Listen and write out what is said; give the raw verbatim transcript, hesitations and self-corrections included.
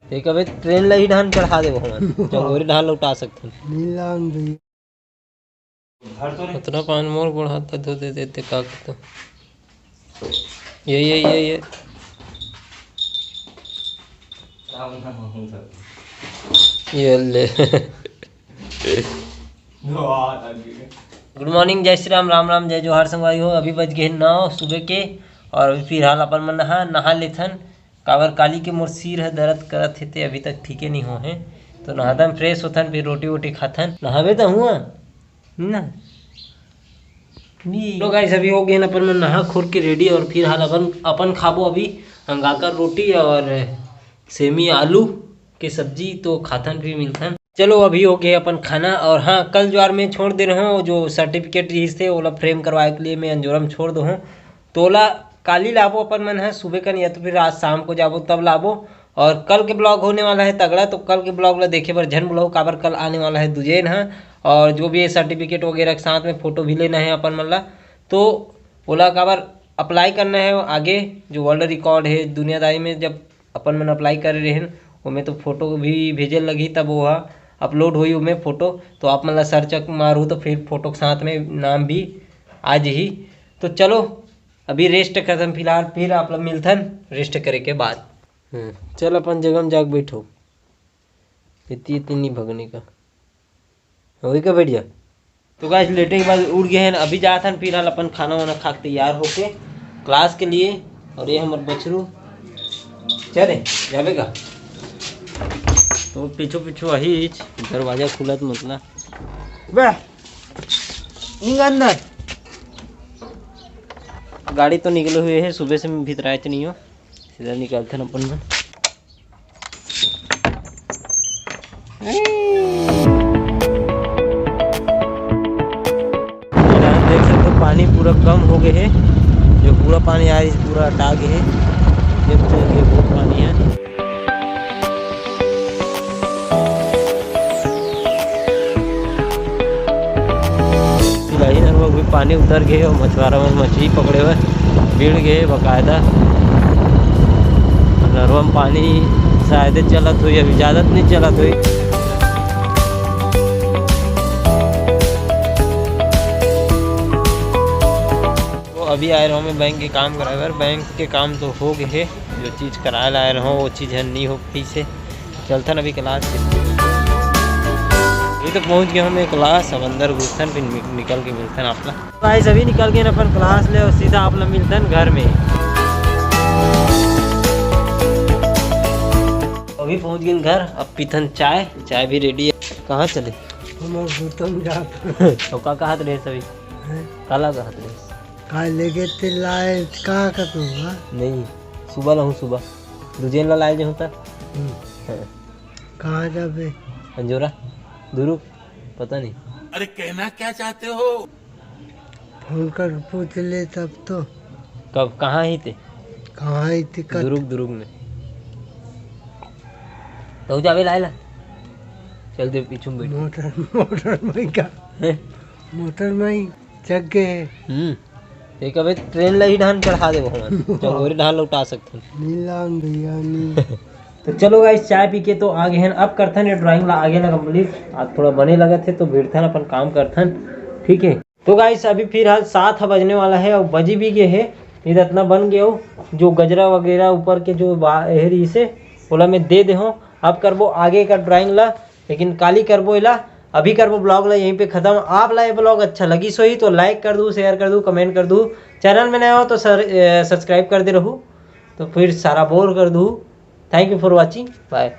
एक अबे ट्रेन ला ही डहान चढ़ा देबो हमन, चंगोरी डहान लौटा सकथन। नीलाम भैया। उतना पान मोर गोड़ हाथ ला धो दे देते का करता। ये, ये, ये, ये। ये ले। गुड मॉर्निंग, जय श्री राम, राम राम, जय जोहार संगवारी हो। अभी बज गए नौ सुबह के और अभी फिलहाल अपन मन नहा, नहा लेथन। काबर काली के मोर सिर ह दर्द करत हे, ते अभी तक ठीके नहीं हो हे। तो नहाथन, फ्रेश होथन, फिर रोटी वोटी खाथन। नहाबे त हुआ ना। नी। तो गाइस, अभी हो गए अपन मन नहा खोर के रेडी और फिर हाल अपन, अपन खाबो अभी हंगाकर रोटी और सेमी आलू के सब्जी, तो खाथन फिर मिलथन। चलो, अभी हो गए अपन खाना। और हाँ, कल ज्वार में छोड़ दे रहे हो जो सर्टिफिकेट रहिस थे, ओला फ्रेम करवाए के लिए मैं अंजोरा में छोड़ दो हूँ। तो ओला काली लाबो अपन मन ह सुबह कन, या तो फिर आज शाम को जाबो तब लाबो। और कल के ब्लॉग होने वाला है तगड़ा, तो कल के ब्लॉग ला देखे बर झन भुलाओ, काबर कल आने वाला है दुजेन ह। और जो भी है सर्टिफिकेट वगैरह के साथ में फोटो भी लेना है अपन मन ला, तो ओला काबर अप्लाई करना है आगे, जो वर्ल्ड रिकॉर्ड है दुनियादारी में, जब अपन मन अप्लाई करे रहेन, ओमे तो फोटो भी भेजे लगही, तब वो ह अपलोड होई ओमे फोटो। तो आप मन ला सर्च मारू तो फिर फोटो के साथ में नाम भी आ जही। तो चलो, अभी रेस्ट करथन फिलहाल, फिर आप लोग मिलथन रेस्ट करे के बाद। हम्म, चल अपन जगह में जाके बैठो, इतनी इतनी नहीं भगने का। वही का बैठ जा। तो गाइस, लेटे के बाद उठ गए हैं, अभी जाथन फिलहाल अपन खाना वाना खा के तैयार होके क्लास के लिए। और ये हमर बछरू, चले जाबे का? तो पीछू पीछू अही दरवाजा खुलत मतलब। बे, निंग अंदर। गाड़ी तो निकले हुए है, सुबह से भीतराए तो नहीं हो, सीधा निकलथन अपन मन। यहाँ देख सकते हो, पानी पूरा कम हो गए है, जो पूरा पानी आ रही पूरा अटा गए है। देख सकते हो, ये बहुत पानी है। सिलाही नरवा भी पानी उतर गए और मछुआरा मन मछली पकड़े हुए भीड़ गए बकायदा। नरवा में पानी शायद चलत हुई, अभी ज़्यादा तो नहीं चलत हुई। तो अभी आए रहो मैं बैंक के काम कराए बर। बैंक के काम तो हो गए है, जो चीज़ कराए ला आए रहो वो चीज़ है नहीं हो पाइस हे। चलथन अभी क्लास के। अभी तो पहुंच गए हम क्लास, अब अंदर घुसथन फिर नि-, निकल के मिलथन आप ला। गाइस, अभी निकल के अपन क्लास ले और सीधा आप ला मिलथन घर में। अभी पहुंच गए घर, अब पीथन चाय, चाय भी रेडी है। कहाँ चले? हमर गौतम जात। तो का कहत रहे सभी? हैं? काला कहत रहे? का लेगे ते लाए, का का तू, हाँ? नहीं, सुबह लाहूँ, सुबह। दूजेन ला लाए जे होता। हम्म। हाँ। कहाँ जाबे? अंजोरा, दुरुग, पता नहीं। अरे, कहना क्या चाहते हो? फोन कर पूछ ले तब तो। कब, कहाँ ही थे? कहाँ ही थे, कत- दुरुग, दुरुग में। तो जाबे लाए ला। चल दे, पीछू में बैठ। मोटर, मोटर में का? हैं? मोटर में ही। चघ गे हे। हम्म। एक अबे ट्रेन ला ही डहान चढ़ा देबो हमन। चंगोरी डहान लौटा सकथन। नीलाम भैया, नी। तो चलो गाइस, चाय पी के तो आ गए हैं। अब करथन ये ड्राइंग ला आगे ला कंप्लीट। आज थोड़ा बने लगत हे तो भिड़थन, अपन काम करथन। ठीक है, तो गाइस, अभी फिलहाल सात ह बजने वाला है और बजी भी गए है। ये इतना बन गया हो, जो गजरा वगैरह ऊपर के जो बा-, ये रहिस हे, ओला मैं दे दे हूँ। अब करबो आगे का ड्राइंग ला। लेकिन काली करबो एला, अभी करबो ब्लॉग ला यहीं पे खत्म। आप ला ये ब्लॉग अच्छा लगिस होही तो लाइक कर दू, शेयर कर दू, कमेंट कर दू। चैनल में नया हो तो सर, ए, सब्सक्राइब कर दे रहू। तो फिर सारा बोर कर दू। Thank you for watching, bye।